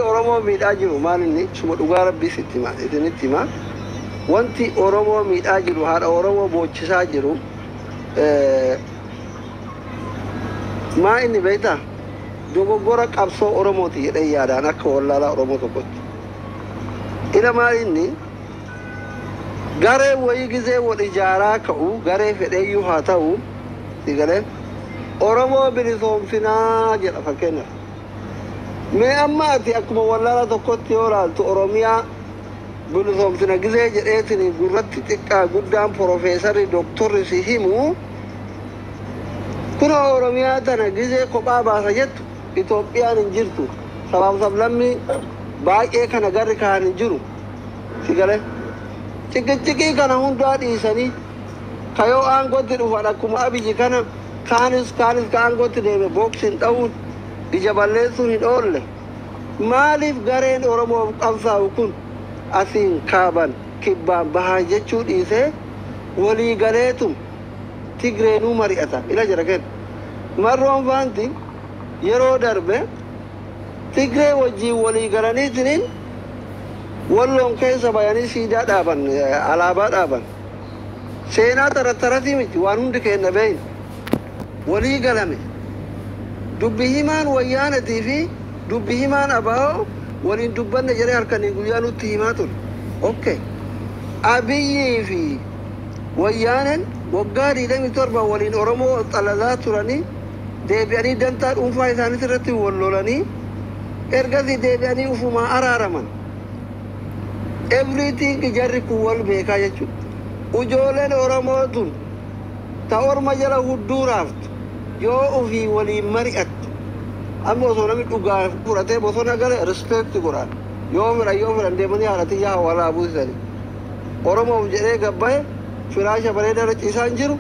Oromoo miidhaa jiru maal inni suma dhugaa rabbii sitti hima isinitti hima. Wanti Oromoo miidhaa jiru, haadha Oromoo boochisaa jiru, maa inni beektaa? Dogoggora qabsoo Oromooti jedhee yaadaan akka wallaalaa Oromoo tokkotti. Ila maal inni garee wayii gizee wal ijaaraa ka'u, garee fedheeyyuu haa ta'u, si galee Oromoo bilisoomsinaa jedha fakkeenyaaf. Mee amma ati akkuma wallaalaa tokkotti yoo ilaaltu, Oromiyaa bilisoomsina gizee jedheetiin gurratti xiqqaa guddaan profeesarri doktorri si himu, kunoo Oromiyaa tana gizee kophaa baasa jettu, Itoophiyaan hin jirtu, sabaaf sablammii baay'ee kana garri kaan hin jiru, si galee ciqiciqii kana hundaa dhiisanii kayoo aangootti dhufan akkuma Abiyyi kana kaanis kaanis ka aangootti deeme booksiin dha'uun ija balleessuun hin oolle. Maaliif gareen Oromoof qabsaa'u kun asiin kaaban kibbaan bahaan jechuu dhiisee walii galeetum Tigreenuu mari'ata? Ila jira kenna marroon faanti yeroo darbe Tigree wajjiin walii galaniitiniin Walloon keessa bayanii siidaa dhaaban, alaabaa dhaaban. Seenaa tarattaratii miti, waan hundi keenya beeynu. Walii galame. Dubbi himaan Wayyaanatii fi dubbi himaan ABO waliin dubbanne jedhee halkanii guyyaa nutti himaa ture. Okay. Abiyyii fi Wayyaanen waggaa 27 waliin Oromoo xalalaa turanii, deebi'anii dantaa dhuunfaa isaaniis irratti wal lolanii, ergasii deebi'anii ufumaa araaraman. Everything jarri kun wal beekaa jechuudha. Ujooleen Oromoo tun ta orma jala hudduu raaftu yoo ufii waliin mari'attu, amma osoo namni dhugaa fudhatee bosona gale respect godhaan, yoo fedhan yoo fedhan deemanii haadha tiyyaa hawaalaa buusisanii. Oromoof jedhee gabbaye firaasha bareedaa irra ciisaa hin jiru,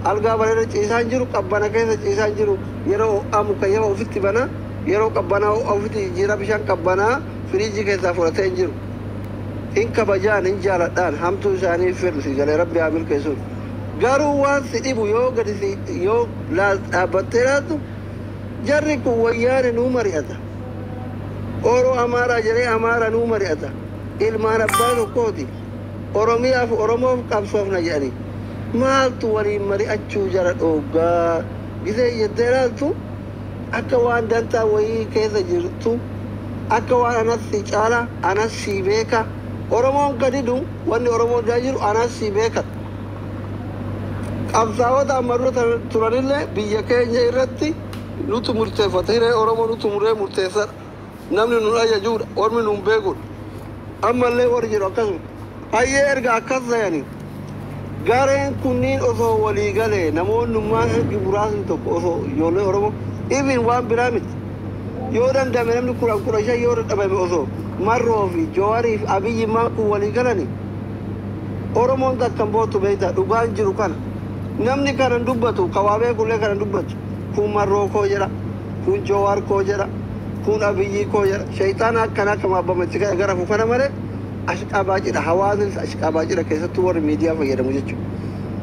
algaa bareeda ciisaa hin jiru, qabbana keessa ciisaa hin jiru. Yeroo ho'aa mukayyafa ofitti bana, yeroo qabbanaa ho'a ofitti jijjiira, bishaan qabbanaa firiijii keessaa fudhatee hin jiru. Hin kabajaan, hin jaaladhaan, hamtuu isaanii hin fedhu, si galee rabbi haa milkeessuun. Garuu waan si dhibu yoo gadi si yoo dhaabbattee ilaaltu, jarri kun Wayyaane nuu mari'ata. Oro Amaaraa jedhee Amaara nuu mari'ata. Ilmaan abbaa tokkooti. Oromiyaaf Oromoof qabsoofna jedhanii. Maaltu waliin mari'achuu jara dhooggaa? Gisee jettee ilaaltu, akka waan dantaa wayii keessa jirtu, akka waan anas si caala, anas si beeka. Oromoon ka didu, wanni Oromoon didaa jiru anas si beeka. Qabsaa'ota amma dura turanillee biyya keenya irratti nutu murteeffata. Hiree Oromoo nutu muree murteessadha. Namni nun ajajuudha. Ormi nun beekudha. Ammallee warri jiru akkasuma. Hayyee, erga akkas ta'anii gareen kunniin osoo walii galee, namoonnummaan harki muraasni tokko osoo ijoollee Oromoo even waan biraa miti. Yoo danda'ame namni 10, 15 yoo dadhabame, osoo Marroo fi Jawarii fi Abiyyi maan kun walii galanii, Oromoon takkan boottu beektaa? Dhugaan jiru kana. Namni kanan dubbatu kawaa beekullee kanan dubbatu. Kun Marroo koo jedha. Kun Jawaar koo jedha. Kun Abiyyii koo jedha. Shayxaana akkanaa kama abbamatti gara kana malee ashqabaacidha. Hawaasnis ashqabaacidha, keessattuu warri miidiyaa fayyadamu jechuudha.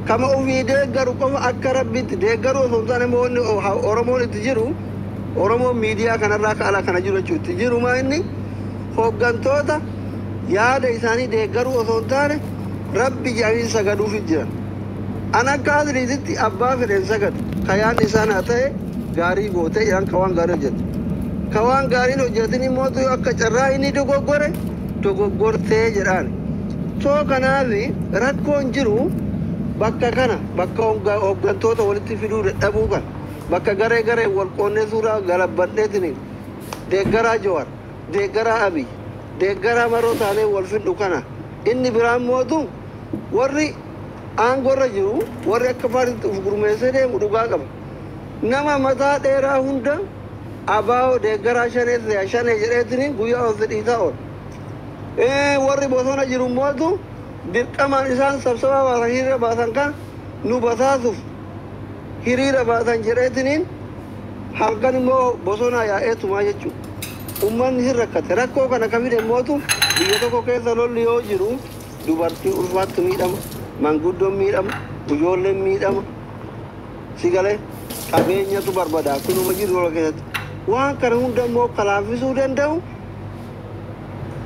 Kama ofii deeggaru qofa akka rabbitti deeggaru osoo hin taane, immoo wanni Oromoon itti jiru, Oromoon miidiyaa kanarraa ka alaa kana jiru jechuudha. Itti jiru maa inni hooggantoota yaada isaanii deeggaruu osoo hin taane, rabbi jedhanii sagaduufi jiran. An akka asliititti abbaa fedhen sagadu. Ka yaadni isaan haa ta'e gaarii gootee jedhan, ka waan gaarii hojjetu. Ka waan gaariin hojjetin immoo akka carraa inni dogoggore dogoggortee jedhaan. Soo kanaaf rakkoon jiru bakka kana, bakka hooggantoota walitti fiduu dadhabuu kana, bakka garee garee wal qoonnee suuraa galabbadheetiin deeggaraa Jawar, deeggaraa Abiy, deeggaraa Maroo taanee wal fidhu kana. Inni biraan mootu warri aangorra jiru, warri akka paartiitti uf gurmeessee deemu dhugaa qaba. Nama mataa dheeraa hunda abaa'oo deeggaraa shanee shanee jedheetiin guyyaa ol dhiitaa oola. Warri bosona jiru mootu dirqamaan isaan sabsabaa baasan, hiriira baasan kan nu basaasuuf hiriira baasan jedheetiniin halkan immoo bosona yaa'eetumaa jechuudha. Uummanni hin rakkate. Rakkoo kana ka fide mootu biyya tokko keessa lolli yoo jiru dubartii ulfaatti miidhama, manguddoon miidhama, ijoolleen miidhama. Si galee qabeenyatu barbada kunuma jiru lola keessatti. Waan kana hunda immoo kalaaffisuu danda'u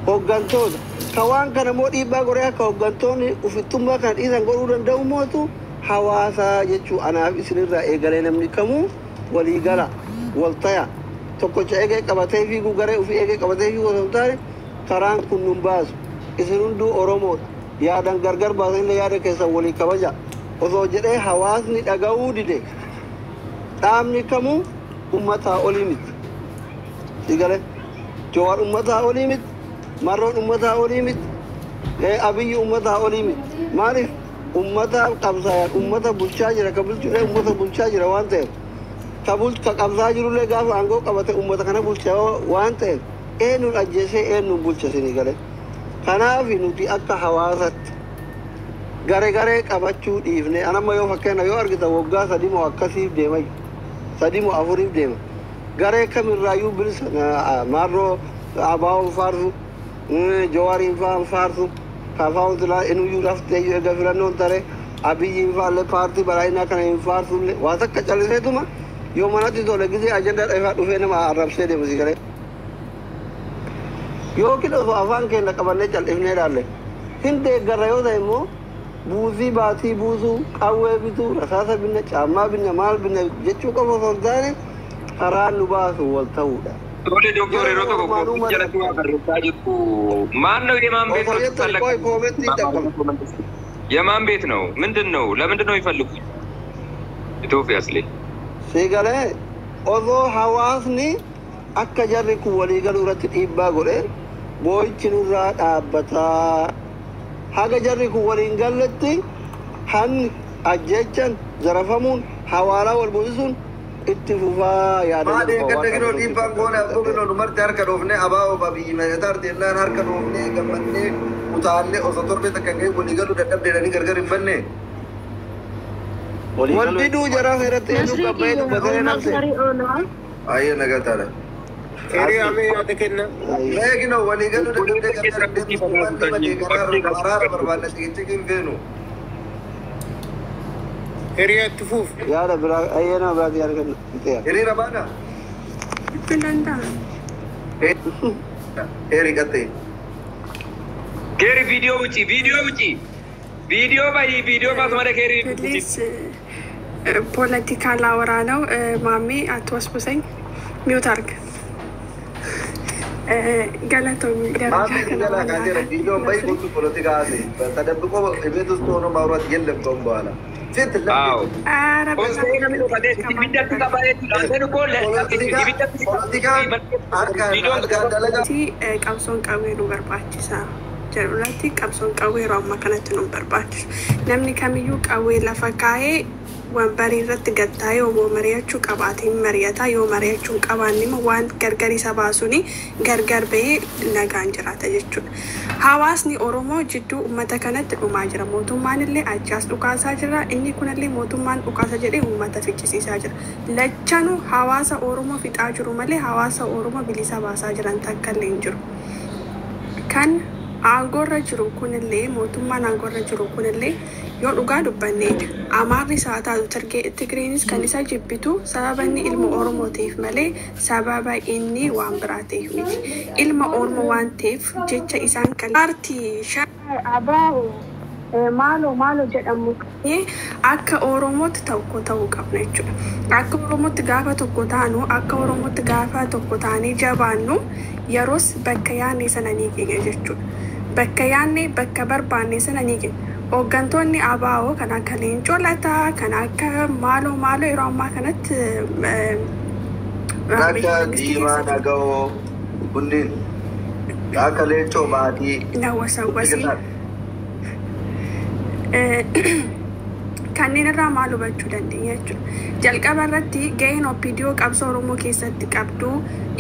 Hooggantoota ka waan kana immoo dhiibbaa godhee akka hooggantoonni ufittummaa kana dhiisan godhuu danda'u mootu hawaasaa jechuu. Anaaf isinirraa eegalee namni kamuu walii gala, wal taya, tokkocha eegee qabatee fiiguu, garee ofii eegee qabatee fiiguu osoo hin taane, karaan kun nun baasu. Isin hunduu Oromoodha, yaadan gargar baasanillee yaada keessan walii kabaja osoo jedhee hawaasni dhaga'uu dide, dhaabni kamuu ummataa olii miti. Si gale? Jawaar ummataa olii miti, Marroon ummataa olii miti, Abiyyi ummataa olii miti. Maaliif? Ummata qabsaayan, ummata bulchaa jira, ka bulchullee ummata bulchaa jira waan ta'eef, ka ka qabsaa jirullee gaafa aangoo qabate ummata kana bulchaa waan ta'eef, eenyuun ajjeesee eenyuun bulcha? Isinii gale? Kanaaf nuti akka hawaasatti garee garee qabachuu dhiifne. Anamma yoo fakkeenya yoo argitan, waggaa 3 moo akkasiif deema, 3 moo 4f deema, garee kamirraayyuu bilisa. Maarroo Abaa'oon faarsu, Jawaariin fa'aan faarsu, Kaafaa'oon silaa inuyyuu raftee eega filannoon tare, Abiyyiin fa'aallee, paartii badhaadhinaa kana hin faarsullee. Waa takka calliseetuma yoo manatti tole gisee ajandaa dhufaa dhufee nama arrabsee deema. Si galee? Yookiin osoo afaan keenya qabannee cal'ifnee ilaalle hin deeggarra. Yoo ta'e immoo buusii baatii buusuu, qawwee bituu, rasaasa binna, caammaa binna, maal binna jechuu qofa osoo hin taane, karaan nu baasu wal ta'uudha. Tole doktor, yeroo tokko koomii jalatti waa barreessaa jirtu. ማን ነው የማን ቤት osoo ነው jettan ቆይ comment ይጠቀም። የማን ቤት ነው? ምንድን ነው? ለምንድን ነው የሚፈልጉት? ኢትዮጵያስ ላይ Si galee? Osoo hawaasni akka jarri kun walii galuu irratti dhiibbaa godhe, boo'ichi nurraa dhaabbataa. Haga jarri kun waliin galletti hanni, ajjechan, zarafamuun, hawaalaa wal buusisuun itti fufaa yaada Maal jedhu eeggadda waan ginoo kana dhiibbaan goone abboo ginoo nu marti harka dhoofnee abaa'oo biyyi mari'ataa jennaan harka dhoofnee gammannee utaallee osoo torbee takka hin gahin walii galuu dadhabdeedhanii gargar hin banne. Walii wal diduu jaraa irratti eenyu Nasrii gabbayee kiyya dubbatee oolmaa namse. tarii oolaa. Ayyee nagaa taala. Hiree amee yaada kenna. Mee ginoo walii galuu dadhabdee gargar hin deemtu, malee araara barbaanna, ciqinciqi hin feenu. Hiree itti fuuf. Yaada biraa ayyee nama biraati yaada kenna. Hiriira baana. Itti danda'a. Heeri qaxxee. ኬሪ ቪዲዮ ውጪ፣ ቪዲዮ ውጪ፣ ቪዲዮ ባይ ቪዲዮ ባስ ማለ ኬሪ። Please, ፖለቲካ ላወራ ነው። ማሜ አትወስውሰኝ። Mute አርግ። Galatoomi ደረጃ ማሜ ገላ ካቴረ ቪዲዮ ባይ ጉቱ ፖለቲካ አሴ ተደብቆ ቤት ውስጥ ሆኖ ማውራት የለም ከአሁን በኋላ ፊት አዎ። ለፊት። ኧረ ፖለቲካ harkaan dalagaa. Qabsoon qawwee nu barbaachisa jedhu irratti, qabsoon qawwee yeroo ammaa kanatti nu barbaachisu. Namni kamiyyuu qawwee lafa kaa'ee wanbarii irratti gattaa'ee yoo mari'achuu qabaate mari'ata, yoo mari'achuu hin qabaanne immoo waan gargar isa baasuun gargar bahee nagaan jiraata jechuudha. Hawaasni Oromoo jidduu uummata kanatti dhumaa jira. Mootummaan illee achaas dhukaasaa jira. Inni kunillee mootummaan dhukaasa jedhee uummata ficcisiisaa jira. Lachanuu hawaasa Oromoo fixaa jiru malee hawaasa Oromoo bilisa baasaa jiran takka illee hin jiru. Kan aangoorra jiru kunillee, mootummaan aangoorra jiru kunillee, yoo dhugaa dubbanne Amaarri isaa taatu Tigreenis kan isa jibbitu sababa inni ilma Oromoo ta'eef malee sababa inni waan biraa ta'eef miti. Ilma Oromoo waan ta'eef jecha isaan kan paartii abaa'u maaloo maaloo jedhamu akka Oromootti tokko ta'uu qabna jechuudha. Akka Oromootti gaafa tokko taanu, akka Oromootti gaafa tokko taanee jabaannu, yeroos bakka yaadne sana ni geenya jechuudha. Bakka yaadne, bakka barbaanne sana ni geenya. Hooggantoonni ABO kan akka Leencoo Lataa, kan akka maaloo maaloo yeroo ammaa kanatti Akka Diimaa Naga'oo kunneen, akka Leencoo Baatii. Nawwasawwasii. Kanneen irraa maal hubachuu dandeenya jechuudha. Jalqaba irratti gaheen OPDO qabsoo Oromoo keessatti qabdu,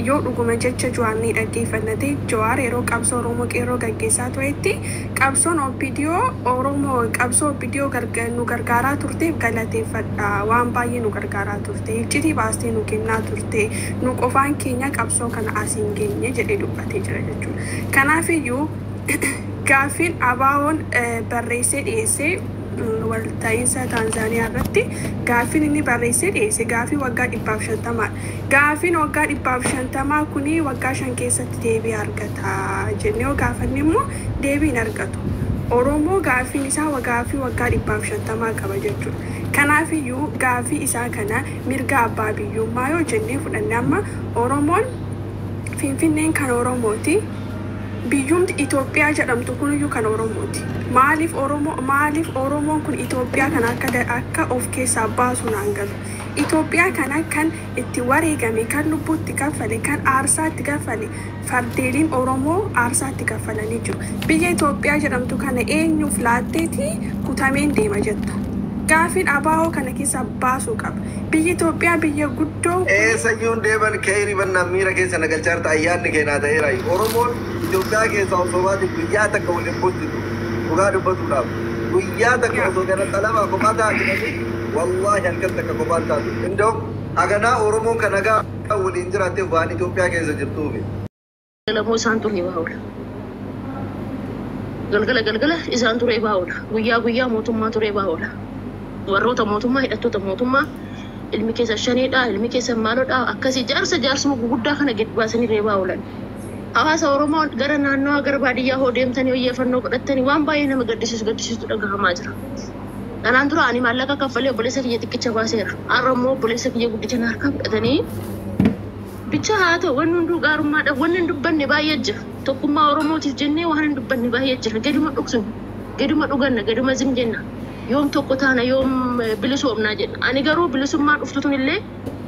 yoo dhuguma jecha Jawaar ni dhaggeeffanna ta'e, Jawaar yeroo qabsoo Oromoo qeerroo gaggeessaa turetti qabsoon OPDO Oromoo qabsoo OPDO nu gargaaraa turteef galateeffadha, waan baay'ee nu gargaaraa turte, iccitii baastee nu kennaa turte, nu qofaan keenya qabsoo kana asiin geenye jedhee dubbatee jira jechuudha. Kanaafiyyuu gaaffiin ABO'n barreessee dhiyeessee Walta'iinsa Taanzaaniyaa irratti gaaffiin inni barreessee dhiyeesse gaaffii waggaa 150dha. Gaaffiin waggaa 150 kuni waggaa 5 keessatti deebii argata jennee yoo gaafanne immoo deebii hin argatu. Oromoo gaaffiin isaa gaaffii waggaa 150 qaba jechuudha. Kanaafiyyuu gaaffii isaa kana mirga abbaa biyyummaa yoo jennee fudhanne, amma Oromoon Finfinneen kan Oromooti. Biyyumti Itoophiyaa jedhamtu kuniyyuu kan Oromooti. Maaliif Oromoo, maaliif Oromoon kun Itoophiyaa kana akka of keessaa baasu naan galu. Itoophiyaa kana kan itti wareegame, kan lubbuu itti kaffale, kan aarsaa itti kaffale, fardeeliin Oromoo aarsaa itti kaffalanii jiru. Biyya Itoophiyaa jedhamtu kana eenyuuf laatteeti kutameen deema jetta? Gaafiin abaa'oo kana keessaa baasuu qaba. Biyyi Itoophiyaa biyya guddoo kun Eessayyuun deeman keeyri bannaan miira keessa nagalchaarta ayyaanni keenaa ta'eera. Oromoon Itoophiyaa keessaa osoo baate guyyaa takka waliin bulchitu, dhugaa dubbatuudhaaf. Guyyaa takka osoo gara xalamaa kophaa taate, wallaahi halkan takka kophaa taatu. Indoo haganaa Oromoon kan nagaa waliin jiraatte waan Itoophiyaa keessa jirtuufi. Lamoo isaan ture baa'uudha. Galgala galgala isaan ture baa'uudha. Guyyaa guyyaa mootummaa ture baa'uudha. Warroota mootummaa, hidhattoota mootummaa, ilmi keessa shaneedha, ilmi keessa maalodha, akkasii jaarsa jaarsuma guguddaa kana gad baasanii reebaa oolan. Hawaasa Oromoo gara naannawaa gara baadiyyaa hoo deemtanii oyyeeffannoo godhattanii waan baay'ee nama gaddisiisu dhagahamaa jira. Kanaan dura ani maallaqa kaffalee obboleessa kiyya xiqqicha baaseera. Har'a immoo obboleessa kiyya guddicha na harkaa fudhatanii bicha. Haa ta'u, wanni hunduu gaarummaadha. Wanni hin dubbanne baay'ee jira. Tokkummaa Oromootiif jennee waan hin dubbanne baay'ee jira. Gaduma dhugsinu, gaduma dhuganna, gaduma zim jenna. Yoom tokko taana, yoom bilisoomnaa jenna. Ani garuu bilisummaan dhuftu tun illee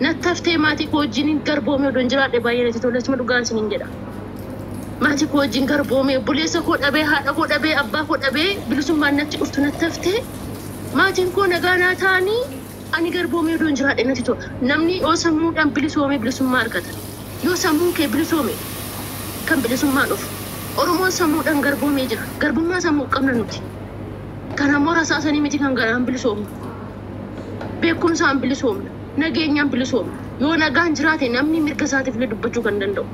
nattaftee maatii koo wajjin garboomee odoon jiraadhe baay'ee natti tola. Isuma dhugaan isiniin jedha. Maatii koo wajjin garboomee, obboleessa koo dhabee, haadha koo dhabee, abbaa koo dhabee, bilisummaan natti dhuftu nattaftee maatiin koo nagaa naa ta'anii ani garboomee odoon jiraadhe natti tola. Namni yoo sammuudhaan bilisoomee bilisummaa argata. Yoo sammuun kee bilisoome kan bilisummaa dhufu. Oromoon sammuudhaan garboomee jira. Garbummaa sammuu qabna nuti. Kan ammoo rasaasanii miti kan garaan bilisoomnu. Beekumsaan bilisoomna. Nageenyaan bilisoomna. Yoo nagaan jiraate namni mirga isaatiif illee dubbachuu kan danda'u.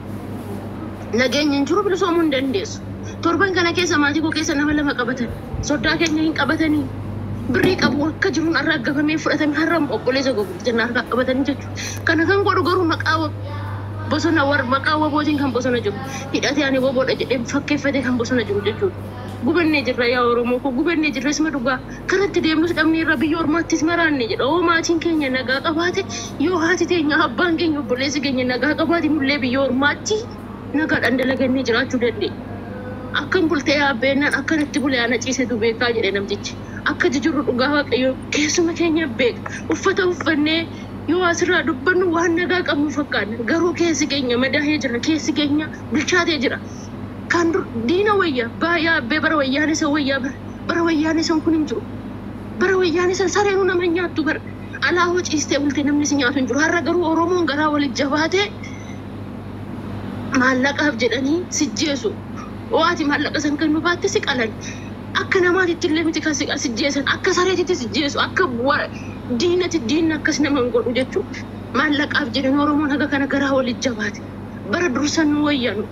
Nageenyi hin jiru, bilisoomuu hin dandeessu. Torban kana keessa maatii koo keessa nama lama qabatan. Soddaa keenya hin qabatanii. Birrii qabu akka jiruun har'a gafamee fudhatame, har'a obboleessa gurguddaa harkaa qabatanii jechuudha. Kana kan godhu garuu maqaa bosona warra maqaa wabootiin kan bosona jiru. Hidhatee ani woboodha jedhee fakkeeffatee kan bosona jiru jechuudha. Gubannee jirra yaa Oromoo koo, gubannee jirra, isuma dhugaa. Kanatti deemnus dhabnee irra biyya ormaattis maraanne jedha. Oo maatiin keenya nagaa qabaate, yoo haati teenya, abbaan keenya, obboleessi keenya nagaa qabaate, nullee biyya ormaatti nagaadhaan dalagannee jiraachuu dandeenya. Akkam bultee yaabbeenaan akkanatti bulee ana ciisetu beekaa jedhe namtichi. Akka jijjiirru dhugaa Waaqayyo keessuma keenya beeka. Uffata uffannee yoo asirraa dubbannu waan nagaa qabnu fakkaanna. Garuu keessi keenya madaahee jira. Keessi keenya bilchaatee jira. Kan dur diina wayya yaabbee bara wayyaan isa wayyaa bara wayyaan isa kun hin jiru. Bara wayyaan isa sareenuu nama hin nyaattu bara. Alaa hoo ciistee bultee namni si nyaatu hin jiru. Har'a garuu Oromoon garaa walitti jabaatee maallaqaaf jedhanii si jeesu. Waati maallaqa san kennu baatte si qalan. Akka namaatitti illee miti kan si jeesan. Akka sareetitti si jeesu. Akka diinati diinni akkas nama hin godhu jechuudha. Maallaqaaf jedhanii Oromoon haga kana garaa walitti jabaate. Bara dursan nu wayyanu.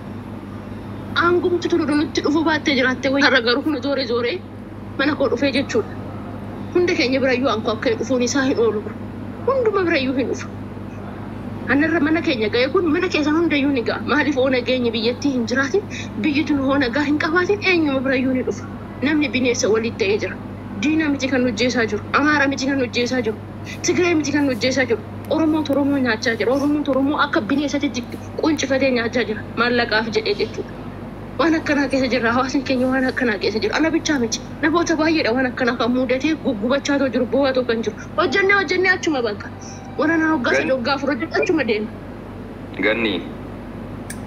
Aangumti tolu nutti dhufu baattee jiraatte wayya. Har'a garuu kun zooree zooree mana koo dhufee jechuudha. Hunda keenya birayyuu aankoo akka dhufuun isaa hin oolu. Hunduma birayyuu hin dhufu. Anarra mana keenya ga'e kun mana keessan hundayyuu ni ga'a. Maaliif hoo nageenyi biyyattii hin jiraatin, biyyi tun hoo nagaa hin qabaatin, eenyuma birayyuu ni dhufa. Namni bineensa walitti ta'ee jira. Diina miti kan hojjeessaa jiru. Amaara miti kan hojjeessaa jiru. Tigraay miti kan hojjeessaa jiru. Oromootu Oromoo nyaachaa jira. Oromootu Oromoo akka bineensatti quncifatee nyaachaa jira. Maallaqaaf jedhee jechuudha. Waan akkanaa keessa jirra. Hawaasni keenya waan akkanaa keessa jira. Ana bichaa miti. Namoota baay'eedha waan akkanaa kan mudatee guggubachaa jiru, bo'aatoo kan jiru. Hojjannee hojjannee achuma bakka. Warra na hoggaa 3, hoggaa 4 hojjedhu achuma deema. Ganni.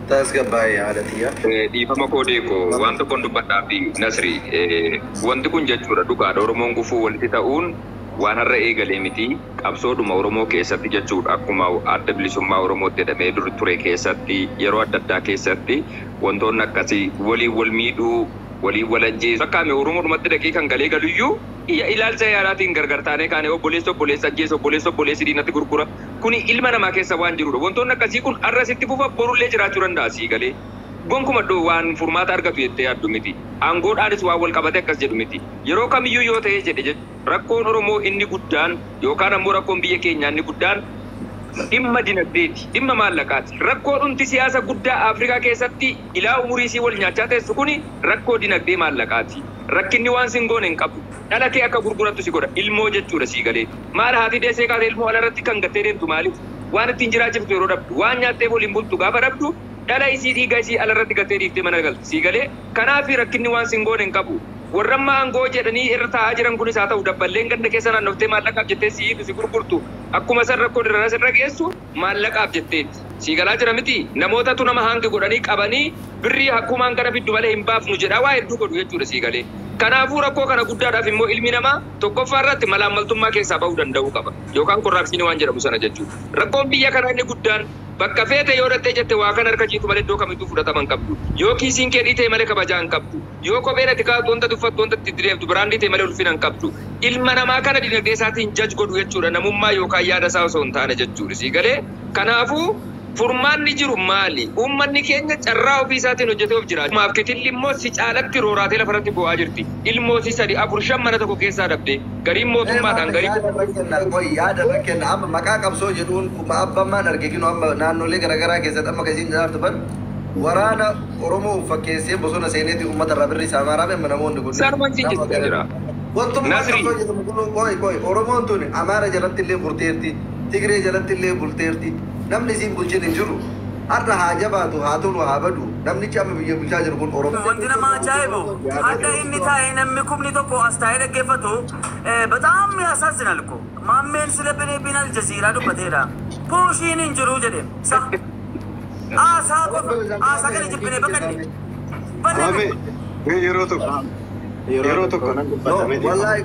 Tasgabbaa'ee haadha tiyya. Dhiifama koo deeko, waan tokkoon dubbadhaa fi Nasri, wanti kun jechuudha dhugaadha. Oromoon gufuu walitti ta'uun waan har'a eegalee miti, qabsoodhuma Oromoo keessatti jechuudha. Akkuma Adda Bilisummaa Oromootti jedhamee dur ture keessatti, yeroo adda addaa keessatti wantoonni akkasii waliin wal miidhuu, waliin wal ajjeesuu akkaame Oromoodhumatti dhaqee kan galee galuyyuu ilaalcha yaadaatiin gargar taanee kaane obboleessa obboleessa ajjeesa, obboleessa obboleessi diinatti gurgura. Kuni ilma namaa keessa waan jirudha. Wantoonni akkasii kun har'a sitti fufa, borullee jiraachuu danda'a sii galee. Gonkuma waan furmaata argatu jettee yaaddu miti. Aangoodhaanis waan wal qabate akkas jedhu miti. Yeroo kamiyyuu yoo ta'e jedhe rakkoon Oromoo inni guddaan yookaan ammoo rakkoon biyya keenyaa inni guddaan dhimma dinagdeeti, dhimma maallaqaati. Rakkoo dhumti siyaasa guddaa Afrikaa keessatti ilaa umurii isii wal nyaachaa teessu kuni rakkoo dinagdee maallaqaati. Rakkinni waan sin goone hin qabu. Dhala kee akka gurgurattu si godha. Ilmoo jechuudha sii galee. Maal haati deessee kaatee ilmoo alarratti kan gattee deemtu maaliif? Waan ittiin jiraachiftu yeroo dhabdu, waan nyaattee waliin bultu gaafa dhabdu, dhala isii dhiiga isii alarratti gattee dhiiftee mana galti sii galee. Kanaaf rakkinni waan sin goone hin qabu. Warra amma aangoo jedhanii irra taa'aa jiran kunis haa ta'u dabballeen ganda keessa naannoftee maallaqaaf jettee si hiitu si gurgurtu akkuma san rakkoo diraraa sirra geessu maallaqaaf jetteeti. Sii galaa jira miti namootatu nama hangi godhanii qabanii birrii akkumaan gara fiddu malee hin baafnu jedhaa waa hedduu godhu jechuudha sii galee. Kanaafuu rakkoo kana guddaadhaaf immoo ilmi namaa tokkoffaa irratti malaammaltummaa keessaa bahuu danda'uu qaba yookaan korraapsiinii waan jedhamu sana jechuudha. Rakkoon biyya kanaa inni guddaan bakka feete yoo dhattee jette waa kan harka jiitu malee iddoo kamittuu fudhatama hin qabdu. Yoo kiisiin kee dhiitee malee kabajaa hin qabdu. Yoo kopheen ati kaa'attu wanta tuffattu wanta itti deemtu biraandii ta'e malee ulfina hin qabdu. Ilma namaa kana dinagdee isaatiin jaj godhu jechuudha namummaa yookaan yaada isaa osoo hin taane jechuudha sii galee. Kanaafuu furmaanni jiru maali? Uummanni keenya carraa ofii isaatiin hojjetee of jiraata. Maaf kitilli immoo si caalatti rooraatee lafarratti bu'aa jirti. Ilmoo si 3 4 5 mana tokko keessaa dhabde. Gariin mootummaadhaan gariin yaada irra kenna amma maqaa qabsoo jedhuun kuma abbammaan arge kinu amma naannolee garaagaraa keessatti amma kasiin jiraatu ban waraana Oromoo fakkeessee bosona seeneeti uummata irraa birri saamaa amma namoonni kun. Sanumaan siin jechuudha jira. Wantummaa qabsoo jedhamu kun qoy qoy Oromoon tun Amaara jalatti illee bulteerti, Tigree jalatti illee bulteerti. Namni isiin bulchin hin jiru. Har'a haa jabaatu, haa tolu, haa badu. Namnichi amma biyya bulchaa jiru kun Oromoo. Wanti nama ajaa'ibu hadda inni taa'ee namni kumni tokko as taa'ee dhaggeeffatu በጣም ያሳዝናል እኮ ማሜን ስለ ቢን አልጀዚራ dubbateera. Puushiin hin jiru jedhe. Sa aasaa qofa aasaa kana jibbinee baqanne. Maame yeroo tokko nan dubbatame. Wallahi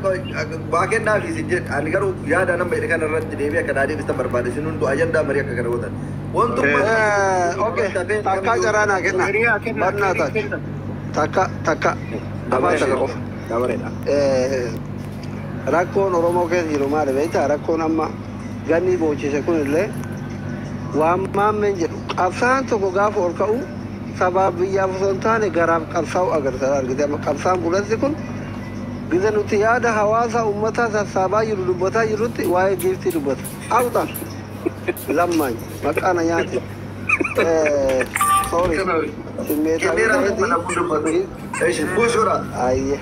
waa kennaa fi isin jedhe ani garuu yaada nama jedhe kana irratti deebii akka daadhiif isa barbaade isin hunduu ajandaa marii akka kana gootan. Wantummaa Okay, takka carraa naa kenna. Barnaa taate. Takka takka afaan takka qofa. Rakkoon Oromoo keessa jiru maali beektaa? Rakkoon amma ganni boochise kunillee waan maammeen jedhu qabsaan tokko gaafa ol ka'u sabaaf biyyaaf osoo hin taane garaaf qabsaa'u agarsiisa argite. Amma qabsaan bulansi kun gisa nuti yaada hawaasa uummataa sassaabaa jiru dubbataa jirutti waa'ee giiftii dubbata. Awxan lammaan maqaa na nyaate. Sorry. Kenneera mana dubbatu. Eeshi buushuudha. Ayye.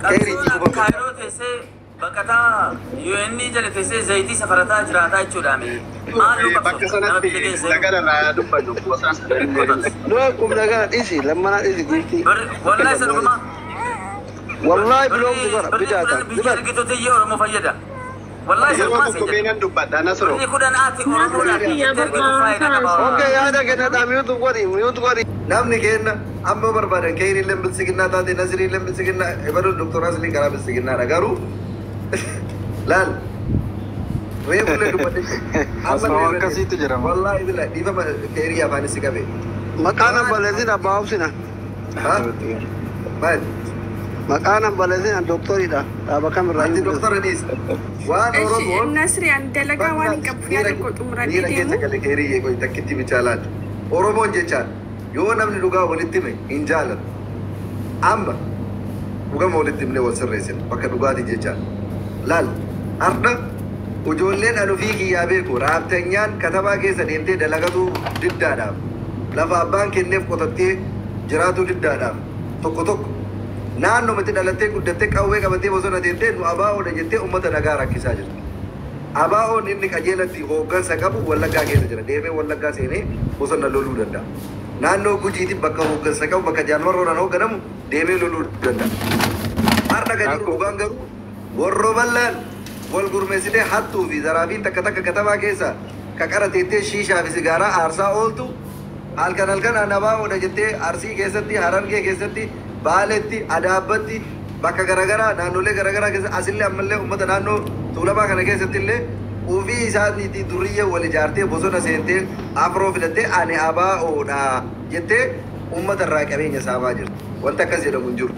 Qabsoon Kaayiroo teessee baqataa UN jala teessee zayitii safarataa jiraataa jechuudha. Maal Bakka sanatti laga irraa dubbatu. Dura qubna gara dhisi lammanaa dhisi giiftii. Wallahi isa dhugumaa. Wallahi biloomti bara bidaata. Biyya argitoota iyyee Oromoo fayyada. Wallahi isa Yeroo dhugumaa tokko sin jedhe. beenan dubbadha Nasroo. Birri kudhan ati Oromoodhaaf jettee argitu faayidaa qaba. Okay yaada kennadhaa mute godhi mute godhi. Namni kenna amma barbaadan keeyriillee bilisiginnaa taate Nasriillee bilisiginnaa ebaluun Doktor Asliin karaa bilisiginnaadha garuu laal reefullee dubbadhe Asuma akkasiitu jira. Wallaahi bila dhiifama keeyrii afaanis si qabe. Maqaan ambaleesin abbaa obsina. Maal? Maqaan ambaleesin doktoriidha. Dhaaba kamirraa Ati doktora dhiis. Waan Oromoon Nasri an dalagaa waan hin qabuuf yaada koo xumuradhee miira keessa deemu. gale keerii qoy takkitti bichaa laal. Oromoon jechaan yoo namni dhugaa walitti hime hin jaalatu. Amma dhugama walitti himnee wal sirreessina bakka dhugaatii jechaan. Laal har'a ijoolleen ani ofii kiyyaa beeku raabtanyaan katabaa keessa deemtee dalagatuu diddaadhaaf lafa abbaan kenneef qotattee jiraatuu diddaadhaaf tokko tokko naannoo dhalattee guddattee qawwee qabattee bosona deemtee nu abaa'oodha jettee uummata nagaa rakkisaa jirti. Abaa'oon inni qajeelatti hooggansa qabu Wallaggaa keessa jira. Deemee Wallaggaa seenee bosona loluu danda'a. Naannoo Gujiitiin bakka hooggansa qabu bakka Jaalmarroodhaan hoogganamu deemee loluu danda'a. Har'a kan jiru dhugaan garuu warroo bal'aan wal gurmeessitee hattuu fi zaraafiin takka takka katabaa keessa ka qara teettee shiishaa fi sigaaraa aarsaa ooltu halkan halkan an abaa'oodha jettee Arsii keessatti, Harargee keessatti, Baaletti, Adaabbatti bakka garaagaraa naannolee garaagaraa keessa asillee ammallee uummata naannoo Tuulamaa kana keessatti illee ofii isaaniitii duriyyee wal ijaartee bosona seentee afroo filattee ani abaa'oodha jettee uummata irraa qabeenya saamaa jirti. Wanta akkas jedhamu hin jiru.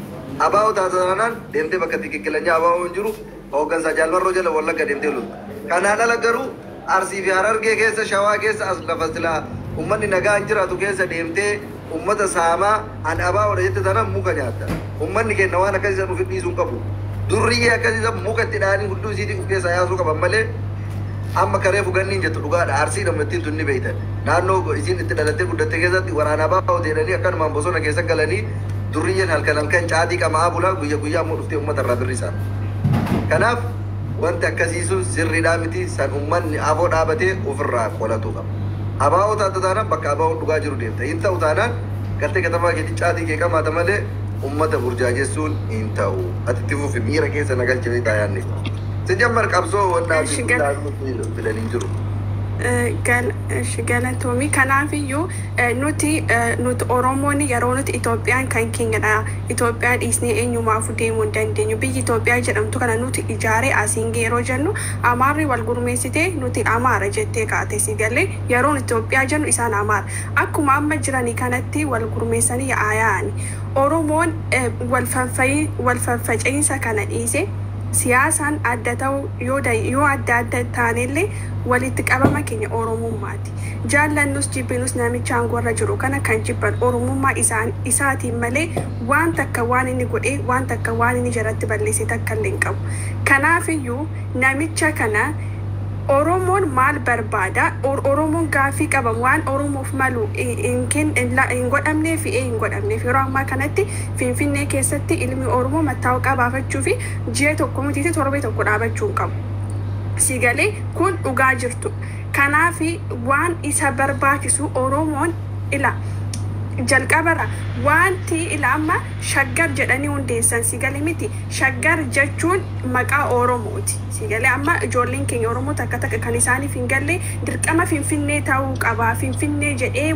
Abaa'oo taataanaan deemtee bakka xixiqqilanya abaa'oo hin jiru hooggansa Jaalmarroo jala Wallagga deemtee loltu. Kanaan ala garuu Arsii fi Harargee keessa Shawaa keessa as lafa silaa uummanni nagaa hin jiraatu keessa deemtee Ummata saamaa an abaa jette taanaan muka nyaatta. Ummanni keenya waan akkasii san ofi dhiisuu hin qabu. Durriyyee akkasii san muka itti dhahanii hudduu isiitii of keessaa yaasuu qaban malee amma karee fuganni hin jettu dhugaadha. Arsii namatti tun ni beektan. Naannoo isiin itti dhalattee guddatte keessatti waraana abaa jedhanii akkanumaan bosona keessa galanii durriyyeen halkan halkan caatii qamaa bulaa guyya guyyaa immoo dhuftee uummata irraa birrisaa. Kanaaf wanti akkasii sun sirriidhaa miti san uummanni afoo dhaabatee ofirraa qolatuu qaba. Abaa'oo taate taanaan bakka abaa'oon dhugaa jiru deemta. Hin ta'u taanaan galtee katamaa keetti caatii kee qamaata malee uummata burjaajessuun hin ta'u. Ati itti fufi miira keessa na galchee beektaa yaadne. Sijammar qabsoo wannaa fi fidanii jiru. Galatoomii kanaafiyyuu nuti Oromoon yeroo nuti Itoophiyaan kan keenyadha. Itoophiyaa dhiisnee eenyumaafuu deemuu hin dandeenyu. Biyyi Itoophiyaa jedhamtu kana nuti ijaaree asiin yeroo jennu Amaarri wal gurmeessitee nuti Amaara jettee kaate si galee yeroo Itoophiyaa jennu isaan Amaara. Akkuma amma jiranii kanatti wal gurmeessanii yaa'aa yaa'ani. Oromoon wal faffaca'insa kana dhiisee siyaasaan adda ta'u yoo adda adda taanellee walitti qabama keenya Oromummaati. Jaallannus jibbinus namicha aangoo jiru kana kan jibban Oromummaa isaatiin malee waan takka waan inni godhee waan takka waan inni jalatti balleesse takka illee hin qabu. Kanaafiyyuu namicha kana Oromoon maal barbaada? Oromoon gaaffii qaba waan Oromoof malu hin godhamnee fi hin godhamneef yeroo ammaa kanatti Finfinnee keessatti ilmi Oromoo mattaawaqaa baafachuu fi ji'a tokko mitiiti torbee tokko dhaabachuu hin qabu. Si galee kun dhugaa jirtu. Kanaaf waan isa barbaachisu Oromoon ila jalqabarra wanti ila amma Shaggar jedhanii hundeessan si galee miti. Shaggar jechuun maqaa Oromooti. Si galee amma ijoolleen keenya Oromoo takka takka kan isaaniif hin galle dirqama Finfinnee ta'uu qaba. Finfinnee jedhee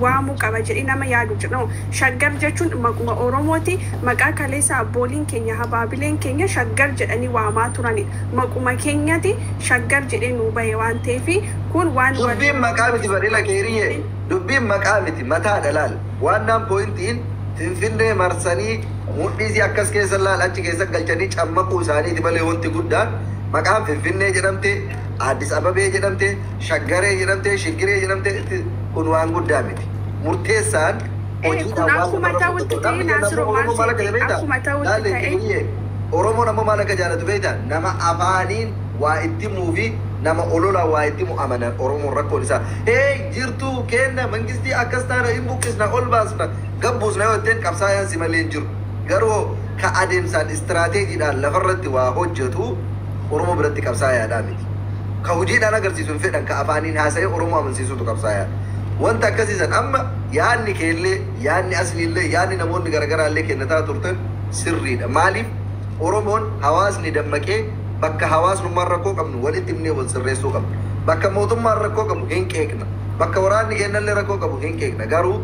waamuu qaba jedhee nama yaadu jira. Shaggar jechuun maquma Oromooti. Maqaa kaleessa abbooliin keenya habaabileen keenya Shaggar jedhanii waamaa turanidha. Maquma keenyati Shaggar jedhee nuu bahe waan ta'eef kun waan Dubbiin maqaa miti badhila keeriyyee. Dubbiin maqaa miti mataadha laal. Waan naan poointiin Finfinnee marsanii mudhiisii akkas keessa laal achi keessa galchanii cammaquu isaaniiti malee wanti guddaan maqaan Finfinnee jedhamte, Addis Ababee jedhamte, Shaggaree jedhamte, Shiggiree jedhamte kun waan guddaa miti. Murteessaan kun akkuma ta'utti ta'e Naasiroo maal jedhe akkuma ta'utti ta'e. Oromoon ammoo maal akka jaalatu beektaa? Nama afaaniin waa itti himuu fi nama olola waa itti himu amanan Oromoon rakkoon isaa. Hee jirtu kenna mangistii akkas taana hin buqqisna ol baasna gabbuusna yoo jetteen qabsaa'aan si malee hin jiru. Garuu ka adeemsaan istiraateejiidhaan lafarratti waa hojjetu Oromoo biratti qabsaayaadhaa miti. Ka hojiidhaan agarsiisu hin fedhan ka afaaniin haasa'ee Oromoo amansiisutu qabsaayaadha. Wanta akkasiisan amma yaadni keellee yaadni asliillee yaadni namoonni garaagaraallee kennataa turtan sirriidha. Maaliif Oromoon hawaasni dammaqee bakka hawaasnummaan rakkoo qabnu walitti himnee wal sirreessuu qabna. Bakka mootummaan rakkoo qabu hin qeeqna. Bakka waraanni kennallee rakkoo qabu hin qeeqna. Garuu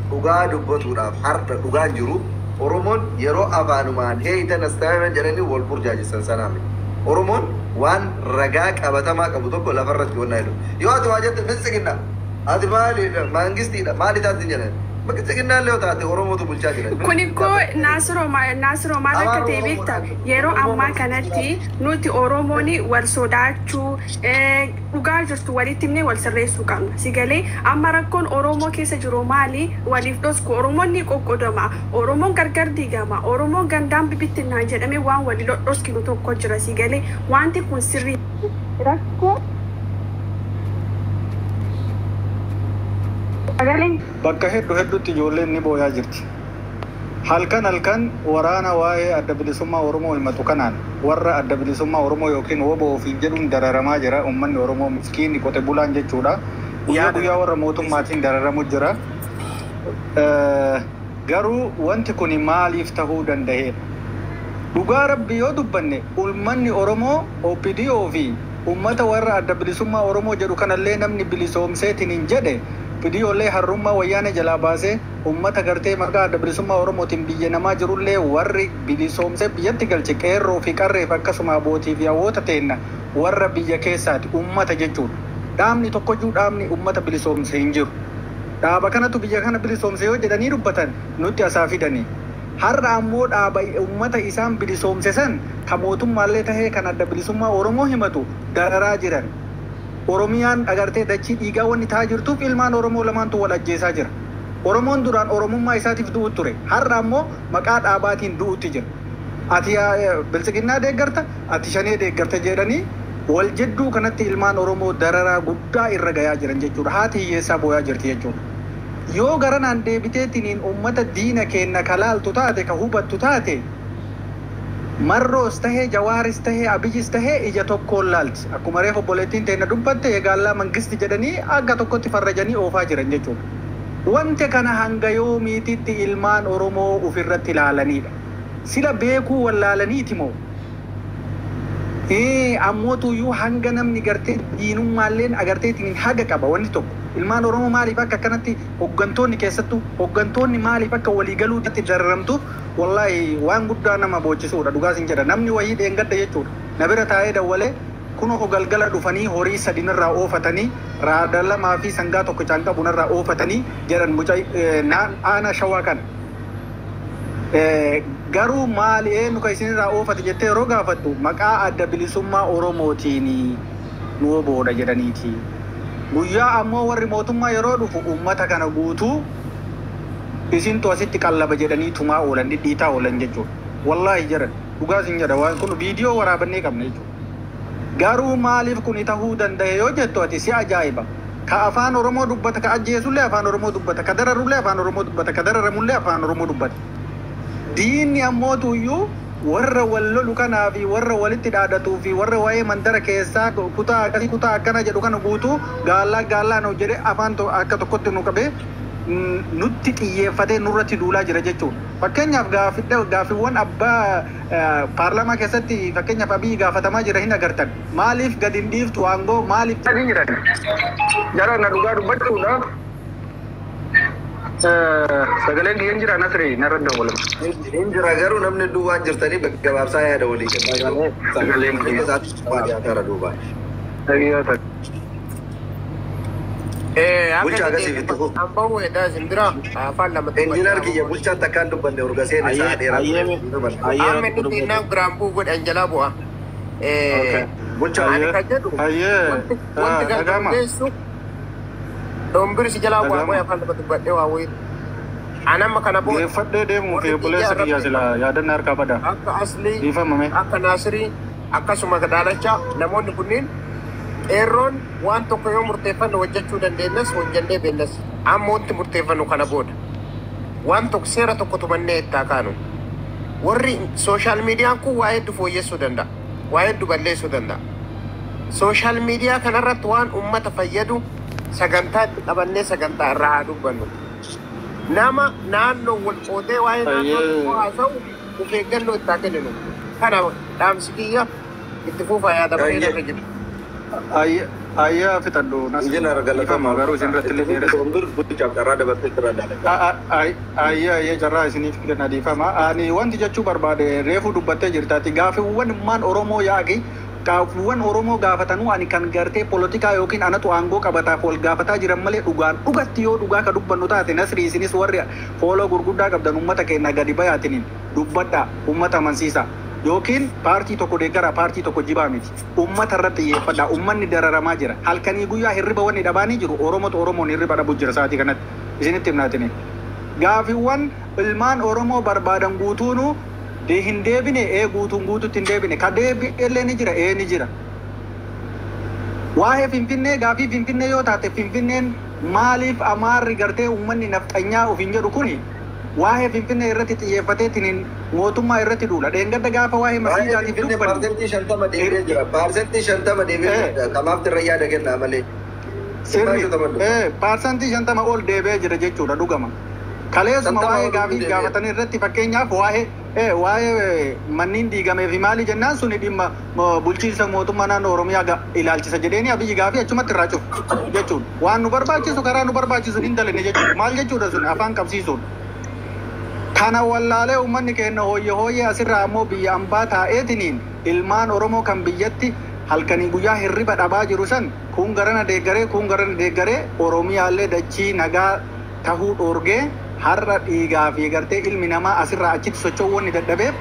dhugaa dubbatuudhaaf har'a dhugaan jiru Oromoon yeroo afaanumaan heeyitan as taa'an jedhanii wal burjaajessan sanaa miti. Oromoon waan ragaa qabatamaa qabu tokko lafarratti wannaa jedhu. Yoo ati waa jette biltsiginna ati maaliidha mangistiidha maali taate jedhan. Biltsiginnaa illee yoo taate Oromootu bulchaa jira. Kun ikkoo Naasiroo maal akka ta'e beekta? Yeroo ammaa kanatti nuti Oromoon wal sodaachuu dhugaa jirtu walitti himnee wal sirreessuu qabna. Si galee amma rakkoon Oromoo keessa jiru maali? Waliif dhosku. Oromoon ni qoqqoodama. Oromoon gargar diigama. Oromoon gandaan bibittinnaa jedhamee waan walii dhoskinu tokko jira. Si galee wanti kun sirrii rakkoo. Bakka hedduu hedduutti ijoolleen ni booyaa jirti. Halkan halkan waraana waa'ee adda bilisummaa Oromoo himatu kanaan warra adda bilisummaa Oromoo yookiin WBO ofiin jedhuun dararamaa jira. Uummanni Oromoo miskiinni qote bulaan jechuudha. Guyyaa guyyaa warra mootummaatiin dararamu jira. Garuu wanti kun maaliif ta'uu danda'eedha? Dhugaa rabbi yoo dubbanne uummanni Oromoo OPDO fi uummata warra adda bilisummaa Oromoo jedhu kanallee namni bilisoomseetiin hin jedhe OPDOllee harrummaa wayyaane jalaa baasee uummata gartee maqaa adda bilisummaa Oromootiin biyya namaa jirullee warri bilisoomsee biyyatti galche qeerroo fi qarreef akkasuma abbootii fi hawwoota teenna warra biyya keessaati uummata jechuudha. Dhaabni tokkoyyuu dhaabni uummata bilisoomse hin jiru. Dhaaba kanatu biyya kana bilisoomse yoo jedhanii dubbatan nutti asaa fidanii. Har'a ammoo dhaaba uummata isaan bilisoomse san kan mootummaallee tahee kan adda bilisummaa Oromoo himatu dararaa jiran. Oromiyaan agartee dachii dhiigaa wanni ta'aa jirtuuf ilmaan Oromoo lamaantu wal ajjeesaa jira. Oromoon duraan Oromummaa isaatiif du'u ture. Har'a ammoo maqaa dhaabaatiin du'utti jira. Ati biltsiginnaa deeggarta, ati shanee deeggarta jedhanii wal jidduu kanatti ilmaan Oromoo dararaa guddaa irra gayaa jiran jechuudha. Haati hiyyeessaa booyaa jirti jechuudha. Yoo garanaan deebiteetiniin uummata diina keenna ka laaltu taate, ka hubattu taate, Marroos tahee, Jawaaris tahee, Abiyyis tahee ija tokkoon laalti. Akkuma reefu obboleettiin teenya dubbatte eegaallaa mangisti jedhanii akka tokkotti farrajanii oofaa jiran jechuudha. Wanti kana hanga yoomiititti ilmaan Oromoo ofirratti ilaalanidha. Sila beekuu wallaalaniiti moo? Ammoo tuyyuu hanga namni gartee diinummaalleen agarteetiin haga qaba wanni tokko. Ilmaan Oromoo maaliif akka akkanatti hooggantoonni keessattuu hooggantoonni maaliif akka waliigaluutti dararamtuuf wallaahi waan guddaa nama boochisuudha dhugaas hin jedha. Namni wayii dheengadda jechuudha. Na bira taa'ee dawwalee kunoo galgala dhufanii horii sadinirraa oofatanii raada lamaa fi sangaa tokko caanqabunarraa oofatanii jedhan mucaa aanaa shawaa kana. Garuu maali eenyu kan isinirraa oofate jettee yeroo gaafattu maqaa adda bilisummaa Oromootiin nu oboodha jedhaniiti. Guyyaa ammoo warri mootummaa yeroo dhufu uummata kana guutuu isintu asitti qallaba jedhanii tumaa oolan dhidhiitaa oolan jechuudha. Wallaahi jedhan dhugaas hin jedha waan kun viidiyoo waraabannee qabna jechuudha. Garuu maaliif kun ta'uu danda'e yoo jettu ati si ajaa'iba. Ka afaan Oromoo dubbata, ka ajjeesullee afaan Oromoo dubbata, ka dararullee afaan Oromoo dubbata, ka dararamullee afaan Oromoo dubbata. Diinni ammoo tuyyuu warra wal lolu kanaa fi warra walitti dhaadatuu fi warra waa'ee mandara keessaa kutaa akkasii kutaa akkana jedhu kana guutuu gaallaa gaallaa nu jedhee afaan akka tokkotti nu qabee nutti xiyyeeffatee nurratti duulaa jira jechuudha. Fakkeenyaaf gaaffiiwwan abbaa paarlaamaa keessatti fakkeenyaaf Abiyyi gaafatamaa jira hin agartan. Maaliif gadi hin dhiiftu aangoo maaliif? Jara na dhugaa dubbachuudhaaf sagaleen kiyyan jira Nasri narra dawwalama. Hin jira garuu namni hedduu waan jirtaniif gabaabsaa yaada walii kennaa. Sagaleen kiyya. Dhiyaataara duubaan. Bulchaa akkasii itti fufu. Injiinar kiyya bulchaan takkaan dubbanne urga seene isaa dheeraa. Amma inni xinnaan biraan bu'u godhan jalaa bu'a. Bulchaa Ani kan jedhu wanti gargaaru dhombiri si jalaa bu'aa bu'ee afaan lama dubbadhee waa wayii. Ani amma kana booda Geeffadhee deemuu fi obboleessa kiyyaa sila yaadanna harkaa bada. akka Aslii Dhiifamame. akka Naasirii akkasuma Daalachaa namoonni kunniin qeerroon waan tokko yoo murteeffannu hojjechuu dandeenyas hojjennee beellas. Amma wanti murteeffannu kana booda waan tokko seera tokko tumannee ittaa kaanu. Warri sooshaal miidiyaan kun waa hedduu fooyyessuu danda'a. Waa hedduu balleessuu danda'a. Sooshaal miidiyaa kanarratti waan uummata fayyadu sagantaa itti qabannee sagantaa irraa haa dubbannu. Nama naannoo wal qoodee waa'ee naannoo tokkoo haasa'u of eeggannoo itti haa kenninu. Kana dhaamsi kiyya itti fufaa yaada bareedaa irra jiru. Ayyaa fixadhu Nasri. Injiinar Dhiifama galatamaa. garuu isin irratti illee dheeressa. Bulchaaf carraa dabartee jira Daalachaa. Ayyaa ayyaa carraa isiniif kenna dhiifama. Ani wanti jechuu barbaade reefu dubbattee jirtaati. Gaaffiiwwan ilmaan Oromoo yaaqi gaaffiiwwan Oromoo gaafatanuu ani kan gartee polotikaa yookiin anatu aangoo qabataaf wal gaafataa jiran malee dhugaan dhugatti yoo dhugaa ka dubbannu taate Nasri isinis warri fooloo gurguddaa qabdan uummata keenya gadi bayaatiniin dubbadhaa uummata amansiisa. Yookiin paartii tokko deeggaraa paartii tokko jibaa miti. Uummata irratti xiyyeeffadhaa. Uummanni dararamaa jira. Halkanii guyyaa hirriba wanni dhabaanii jiru Oromotu Oromoon hirriba dhabu jira sa'aatii kanatti. Isinitti himnaatini. Gaaffiiwwan ilmaan Oromoo barbaadan guutuunu hin deebine ee guutuun guututti hin deebine. Ka deebi'ellee ni jira ee ni jira. Waa'ee Finfinnee gaaffii Finfinnee yoo taate Finfinneen maaliif Amaarri gartee uummanni nafxanyaa ofiin jedhu kuni waa'ee Finfinnee irratti xiyyeeffateetiin mootummaa irratti duula. Dheengadda gaafa waa'ee Waa'ee masjiidaatiif Finfinnee dubbannu. 50% deebi'ee jira. 50% deebi'ee jira. Kamaaf irra yaada kennaa malee. Sirri 50% ol deebi'ee jira jechuudha dhugama. Kaleessuma 50 waa'ee ol gaafii deebi'ee. gaafatan irratti fakkeenyaaf waa'ee waa'ee manneen diigamee fi maali jennaan suni dhimma bulchiinsa mootummaa naannoo Oromiyaa ilaalchisa jedheeni Abiyyi gaafii achumatti irraa cufu jechuudha. Waan nu barbaachisu karaa nu barbaachisu hin dalene jechuudha. Maal jechuudha sun afaan qabsiisuudha. Kana wallaalee uummanni keenya hooyye hooyye asirraa ammoo biyya ambaa taa'eetiniin ilmaan Oromoo kan biyyatti halkanii guyyaa hirriba dhabaa jiru san kun garana deeggaree kun garana deeggaree Oromiyaallee dachii nagaa tahuu dhoorgee har'a dhiigaa fi gartee ilmi namaa asirraa achitti socho'uu wanni dadhabeef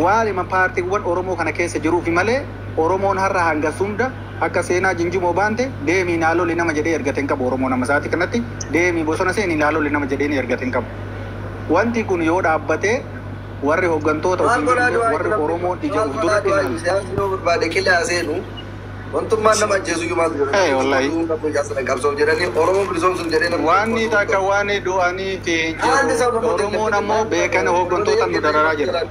waalima paartiiwwan Oromoo kana keessa jiruufi malee Oromoon har'a hanga sunda Akka seenaa jinjimoo baante deemii naaloli nama jedhee ergate hin qabu Oromoo nama isaati kanatti deemii bosona seenii naaloli nama jedhee ni ergate hin qabu. Wanti kun yoo dhaabbate warri hooggantoota Maal godhaa du'aa warri Oromoon ija maal of godhaa dura du'aa ilaalu. siyaasni yoo barbaade qilaa seenu wantummaan nama ajjeesu iyyuu maal Eh, wallahi. godhu qabsoof jedhanii Oromoo bilisoomsuuf jedhee namni Wanni takka waan du'aniif hin jiru. Oromoon ammoo beekan hooggantoota nu dararaa jira.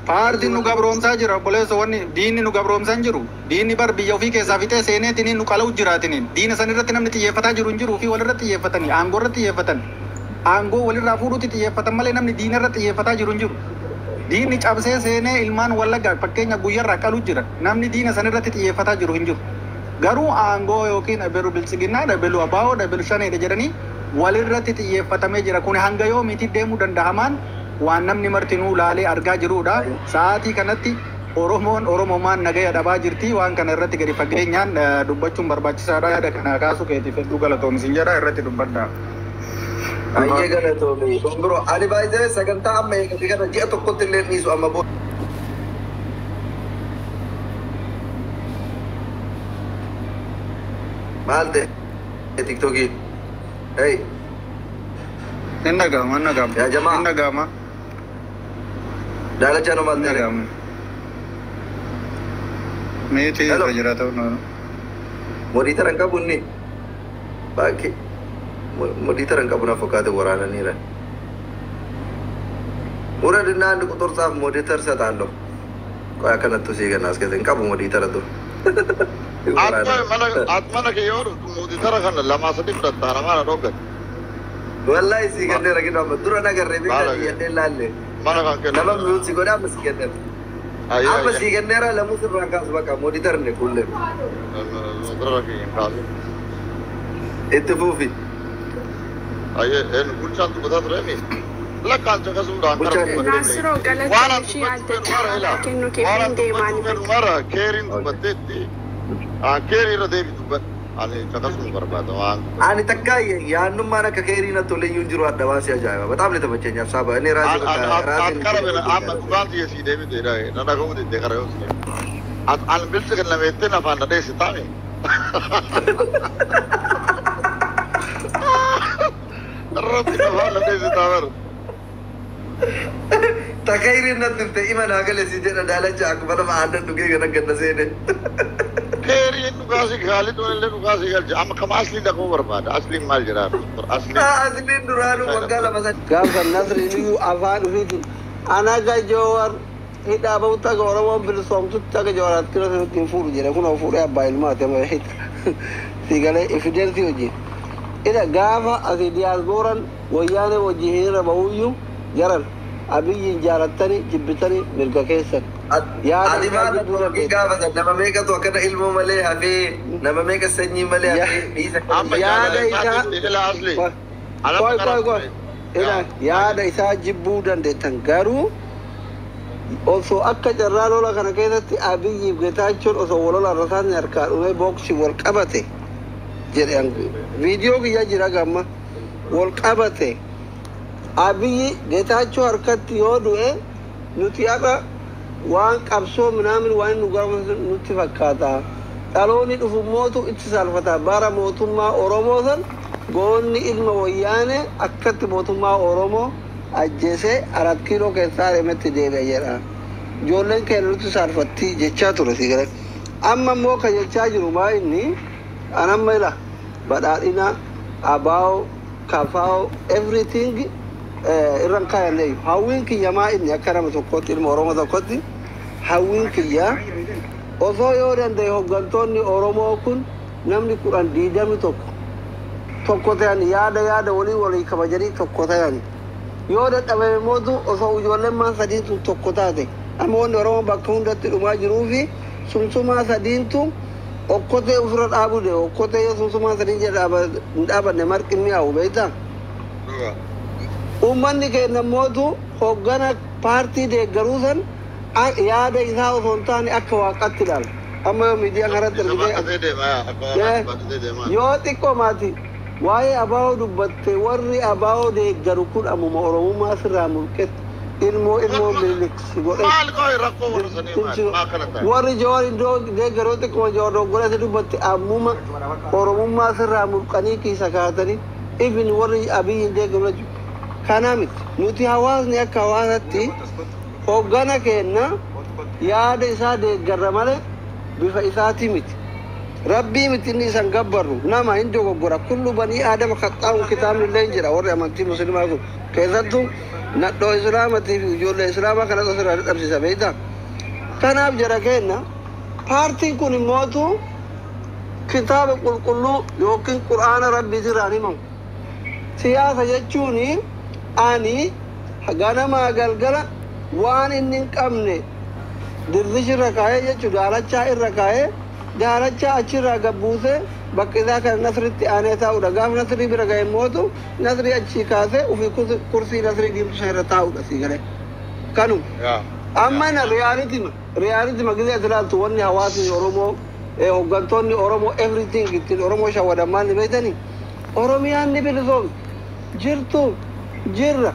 Paartiin nu gabroomsaa jira obboleessa wanni diinni nu gabroomsaa hin jiru. Diinni bar biyya ofii keessaa fixee seeneetiniin nu qala'u jiraatiniin. Diina san irratti namni xiyyeeffataa jiru hin jiru ofii walirratti xiyyeeffatanii aangoo irratti xiyyeeffatan. Aangoo walirraa fuudhuutti xiyyeeffatan malee namni diina irratti xiyyeeffataa jiru hin jiru. Diinni cabsee seenee ilmaan wallaggaa fakkeenya guyyarraa qalu jira. Namni diina san irratti xiyyeeffataa jiru hin jiru. Garuu aangoo yookiin ebelu biltsiginnaa, ebelu abaa'oo, ebelu shaneedha jedhanii walirratti xiyyeeffatamee jira. Kun hanga yoomiitti deemuu danda'amaan waan namni martinuu laalee argaa jirudha. Sa'aatii kanatti Oromoon Oromomaan nagaya dhabaa jirti. Waan kana irratti gadi fageenyaan dubbachuun barbaachisaadha. Yaada kana kaasuu keetiif hedduu galatoomi jedha irratti dubbadha. Baay'ee galatoome. Biroo ani baay'ee sagantaa amma eegale kana ji'a tokkotti illee dhiisu amma booda. Maal ta'e tiktookiin? Hey, Hin dhaga'ama, hin dhaga'ama. Yaa jamaa. Hin dhaga'ama. Daalachaa maal Hin ta'e? dhaga'ama. Meetii Hello. irra jira ta'u noonu. Modiitara hin qabu inni. Baakki. Modiitara hin qabu na fakkaate waraananiira. ውረድና አንድ ቁጥር ጻፍ። ሞዲተር እሰጣለሁ። ቆይ akkanattu sii kenna as keessa hin qabu modiitara dur. Atmana kee yoo dhuftu muuditara kana lamaa sadi fudhatta namaa na dhooggate. Wallahi sii kenneera giddu amma dura nagarree beektaa jennee laalle. Mana kan kennu. Nama mute si godhe amma sii kenneera. Amma sii kenneera lamuu sirraa kaasu bakka modiitarni kullee. Muditara kee hin kaasu. Itti fuufi. Ayyee bulchaan dubbataa tureemi. Lakkaan caqasuudhaan kara Bulchaan- Naasiroo galata ishii adda addaa kennuu keef hin deemaani fedhu mara keeriin dubbatteetti. Keerii irra deebi dubbadhu. Ani caqasuun barbaada waan. Ani takka yaannummaan akka keerii natti tolee hin jiru adda baasii ajaa'iba. በጣም ነው የተመቸኝ ሀሳብ እኔ ራሴ በቃ ራሴን Kara bira amma dhugaan xiyya sii deebite na dhaga'uu didde kara yoo sii. An bilisa kennameettee afaan na dheesse taame. Rabbi afaan na dheesse taameera. Takayriin natti himte ima naa gale si jedha daalacha akkuma nama aannan dhugee kana ganna seene. Keeriin dhugaasii gaaliin illee dhugaasii galche amma kama asliin dhaga'uu barbaada asliin maal jedhaa asliin. Asliin duraanuu waggaa lama sadi. Gaafa Nasriin iyyuu afaan ofiitiin anaga Joowar hidhaa bahutti akka Oromoon bilisoomtutti akka Joowaratti kira sanatti hin fuudhu jedhe kun fuudhee abbaa ilmaati amma hidha. Siigalee evidensii wajjin. Ila gaafa asii diyaasbooran wayyaanee wajjin hiriira bahuyyuu jaran Abiyyiin jaalattanii jibbitanii mirga keessan. Yaada Ati isaa maal jibbuu hojii dandeetta. gaafatan nama meeqatu akkana ilmoo malee hafee nama meeqa sanyii malee hafee dhiisa. Amma Yaada jaalala isaa isaatti ila asli. Qoy qoy qoy. Ila yaada isaa jibbuu dandeettan garuu osoo akka carraa lola kana keessatti Abiyyiif Getaachoon osoo walola rasaasni harkaa dhumee booksii wal qabate jedhe viidiyoo kiyya jira gamma wal qabate Abiyyi Getaachoo harkatti yoo du'e nuti har'a waan qabsoo minaamin waan nu gaafatu nutti fakkaata. Dhaloonni dhufu mootu itti saalfata. Bara mootummaa Oromoo san goonni ilma wayyaane akkatti mootummaa Oromoo ajjeesee arat kiiloo keessaa areemetti deebi'a jedha. Ijoolleen keenya nutti saalfatti jechaa ture si galee. Amma immoo kan jechaa jiru maa inni an amma ila badhaadhina abaa'oo kafaa'oo everything irran kaayanne hawwiin kiyya maa inni akka nama tokkotti ilma Oromoo tokkotti hawwiin kiyya osoo yoo danda'e hooggantoonni Oromoo kun namni 10 21 tokko ta'an yaada yaada walii walii kabajanii tokko ta'an yoo dadhabame mootu osoo ijoolleen maan sadiintu tokko taate amma wanni Oromoo bakka hundatti dhumaa jiruu fi sumsumaa sadiintu okkotee ofirra dhaabuu de okkotee yoo sumsumaa sadiin jedha hin dhaabanne marqi mi'aawu beektaa. Uummanni keenya mootu hooggana paartii deeggaruu san yaada isaa osoo hin taane akka waaqatti ilaala. Amma yoo miidiyaa kanatti argitee yoo xiqqoo maati waa'ee abaa'oo dubbatte warri abaa'oo deeggaru kun ammuma Oromummaa sirraa mulqetti Ilmoo ilmoo Minilik si godhe. Maal qoy rakkoo warra sanii maal? Maa kana ta'e? Warri Jawaar iddoo deeggaroo xiqqoo Jawaar doggoleessa dubbatti ammuma Oromummaa sirraa mulqanii kiisa kaatanii ibin warri Abiyyi deeggaru jechuudha. Kanaa miti nuti hawaasni akka hawaasatti hoggana keenna yaada isaa deeggarra malee bifa isaatii miti. Rabbii miti inni isan gabbarru nama hin dogoggora kullu banii aadama qaxxaamu kitaabni illee hin jira warri amantii musliimaa kun keessattuu nadhoo islaamatii fi ijoollee islaamaa kanas asirraa dadhabsiisa beektaa. Kanaaf jara keenna paartiin kun immootu kitaaba qulqulluu yookiin qur'aana rabbiitirraan himamu. Siyaasa jechuun ani ganamaa galgala waan inni hin qabne dirrish irra kaa'ee jechuudha daalachaa irra kaa'ee daalachaa achirraa gabbuusee bakka isaa kana Nasritti aanee taa'udha. Gaafa Nasrii bira ga'e mootu Nasrii achii kaasee ofii kursii Nasrii diimtuu sana irra taa'udha sii galee. Kanuma. Amma na reality ma gisee ati ilaaltu wanni hawaasni Oromoo hooggantoonni Oromoo everything ittiin Oromoo shawwadan maal ni beektanii? Oromiyaan ni bilisoomti. Jirtu jirra.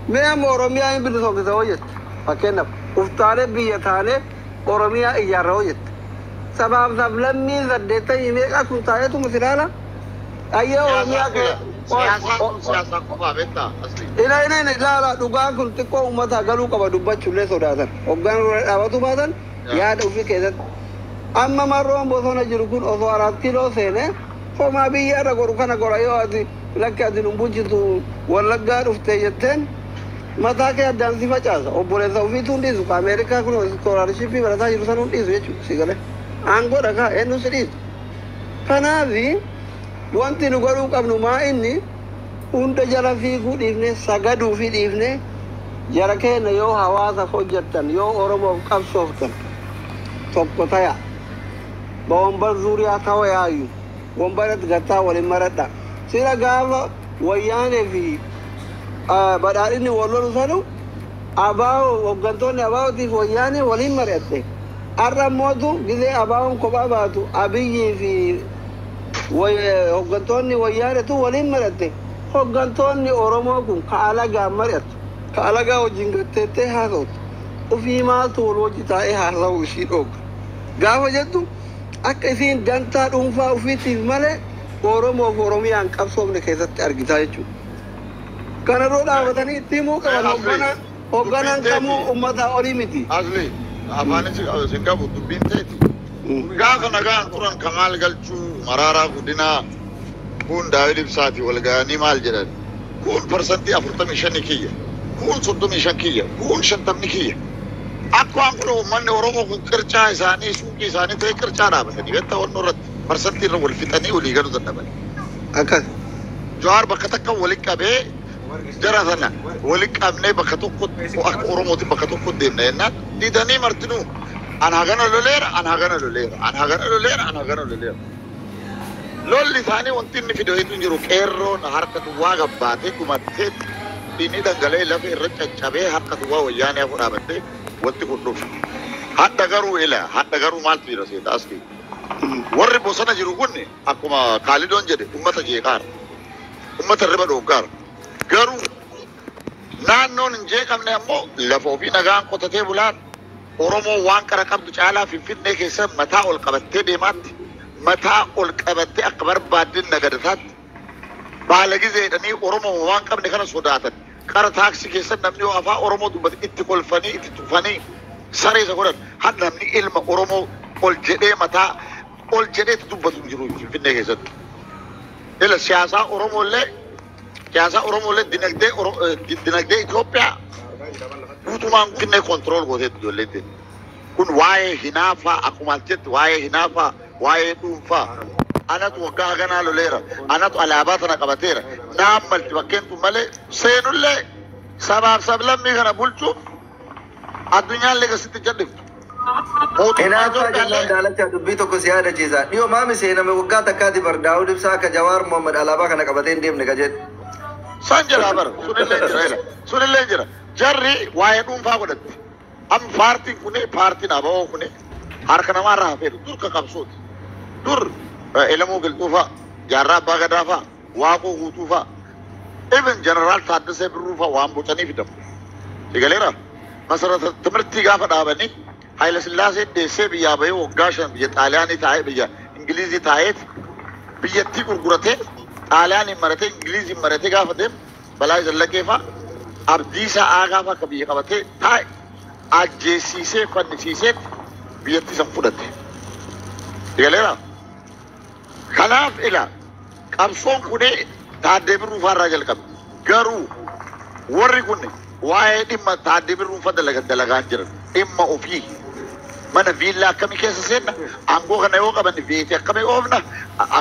Mee amma Oromiyaa hin bilisoomte hojjette. Fakkeenyaaf uftaalee biyya taanee Oromiyaa ijaarra hojjette. Sabaaf sablammii 80 meeqa kun taa'eetuma silaala. Ayyee Oromiyaa kee. Siyaasaan kun siyaasaa qofaa beektaa asli. Ila ila ila ilaala dhugaan kun xiqqoo uummataa galuu qaba dubbachuullee sodaatan. Hoggaan irra dhaabatu baatan yaada ofii keessatti. Amma marroon bosona jiru kun osoo 4 kiiloo seene homaa biyya irra godhu kana godha yoo ati lakki ati nu bulchitu Wallaggaa dhuftee jetteen mataa kee addaan si facaasa. Obboleessa ofiitu hin dhiisu. Ameerikaa kun iskoolaarshiippii barataa jiru sana hin dhiisu jechuudha si galee. Aangoodha kaa eenyu si dhiisu. Kanaafi wanti nu godhuu qabnu maa inni hunda jala fiiguu dhiifne sagaduu fi dhiifne jara keenya yoo hawaasaaf hojjettan yoo Oromoof qabsooftan tokko taya. በወንበር ዙሪያ ተወያዩ። ወንበረት ገታ waliin maradha. Sira gaafa wayyaanee fi badhaadhinni wal lolu sanu abaa'oo hooggantoonni abaa'ootiif wayyaanee waliin mari'atte. Har'a mootu gisee abaa'oon kophaa baatu Abiyyii fi hooggantoonni wayyaanetu waliin mari'atte. Hooggantoonni Oromoo kun ka alagaa mari'attu. Ka alagaa wajjin gatteettee haasa'utu. Ofii maaltu wal wajji taa'ee haasa'u ishii dhooga. Gaafa jettu akka isiin dantaa dhuunfaa ofiitiif malee Oromoof Oromiyaan qabsoofne keessatti argitaa jechuudha. Kana irra dhaabatanii itti himuu qaban hoogganaan kamuu uummataa olii miti. Asli afaanis sin qabu dubbiin teeti. Gaafa nagaan turan Kamaal Galchuu Maraaraa Guddinaa kun Daawit Ibsaati wal ga'anii maal jedhan kun 45% kiyya kun 35 kiyya kun 50 kiyya. Akka waan kun uummanni Oromoo kun qircaa isaanii suuqii isaanii ta'e qircaa dhaabatanii beektaa wanni irratti parsantii irra wal fixanii walii galuu dadhaban. Akkas. Jawaar bakka takka waliin qabee jara sana waliin qabnee bakka tokko akka Oromootiin bakka tokko deemna jennaan didanii martinuu an hagana loleera an hagana loleera an hagana loleera an hagana loleera. Lolli isaanii wanti inni fide hedduu hin jiru qeerroon harka duwwaa gabbaatee dhumattee inni dhangala'ee lafa irra caccabee harka duwwaa wayyaanee afur dhaabattee wanti kun dhufe. Hadda garuu ila hadda garuu maaltu jira seeta asli. Warri bosona jiru kun akkuma Kaalidoon jedhe uummata jeeqaara. Uummata riba dhooggaara. Garuu naannoon hin jeeqamne ammoo lafa ofii nagaan qotatee bulaan Oromoo waan qara qabdu caalaa Finfinnee keessa mataa ol qabattee deemaatti mataa ol qabattee akka barbaaddeen nagadataatti baala gizeedhanii Oromoo waan qabne kana sodaatan. Qara taaksii keessa namni yoo afaan Oromoo dubbate itti kolfanii itti tufanii saree isa godhan har namni ilma Oromoo ol jedhee mataa ol jedhee itti dubbatu hin jiru Finfinnee keessatti. Ila siyaasaa Oromoo illee dinagdee dinagdee Itoophiyaa guutumaan Finfinnee kontirool gooteetti ijoolleen. Kun waa'ee hinaafaa akkuma jettu waa'ee hinaafaa waa'ee dhuunfaa. Anatu waggaa haganaa loleera anatu alaabaa sana qabateera naan malti bakkeen tun malee seenullee sabaaf sablammii kana bulchuuf addunyaan leegasitti jal'iftu. Hinaaffaa jennaan Daalachaa dubbii tokko si yaadachiisa. Dhiyoo maami seename waggaa takkaati bar Daawud Ibsaa akka Jawaar Mohammad alaabaa kana qabatee hin deemne ka jedhu. San jira bara sunillee jira ila sunillee jira jarri waa'ee dhuunfaa godhatti. Amma paartiin kuni paartiin ABO kuni harka namaarraa hafeeru dur ka qabsooti. Dur Elemuu Qilxuu fa'a, Jaarraa Abbaa Gadaa fa'a, Waaqoo Guutuu fa'a, even Jeneraal Taaddasee Birruu fa'a waan bocanii fidamu. Sigaleera masarata timirtii gaafa dhaabanii Haayila Sillaasee deessee biyyaa bahee waggaa 5 biyya Xaaliyaanii taa'ee biyya Ingilizii taa'eet biyyattii gurguratee Xaaliyaaniin maratee Ingiliziin maratee gaafa deemu Balaa Zallaqee fa'a Abdiisaa Aagaa fa'a akka biyya qabatee taa'e ajjeesiisee fannisiisee biyyattii san fudhate. Sigaleera. Kanaaf ila qabsoon kun Taaddee Birruu faarraa jalqabe. Garuu warri kun waa'ee dhimma Taaddee Birruu fa dalagan dalagaa hin jiran. Dhimma ofii mana viillaa akkamii keessa seenna, aangoo kana yoo qabanne veetii akkamii oofna,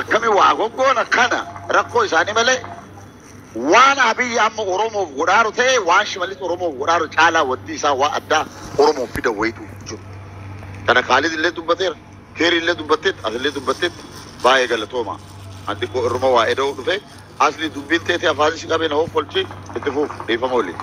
akkamii waa goggoona kana rakkoo isaanii malee waan Abiyyi amma Oromoof godhaaru ta'e waan Shimallis Oromoof godhaaru caalaa wanti isaa waa addaa Oromoof fidan wayitu jiru. Kana Kaalid illee dubbateera, Keeri illee dubbatteetti, asillee dubbatteetti baay'ee galatooma. Anti koo irruma waa eda'uu dhufe asli dubbiin teetee afaan si qabee na hoffolchi itti fuuf dhiifama waliin.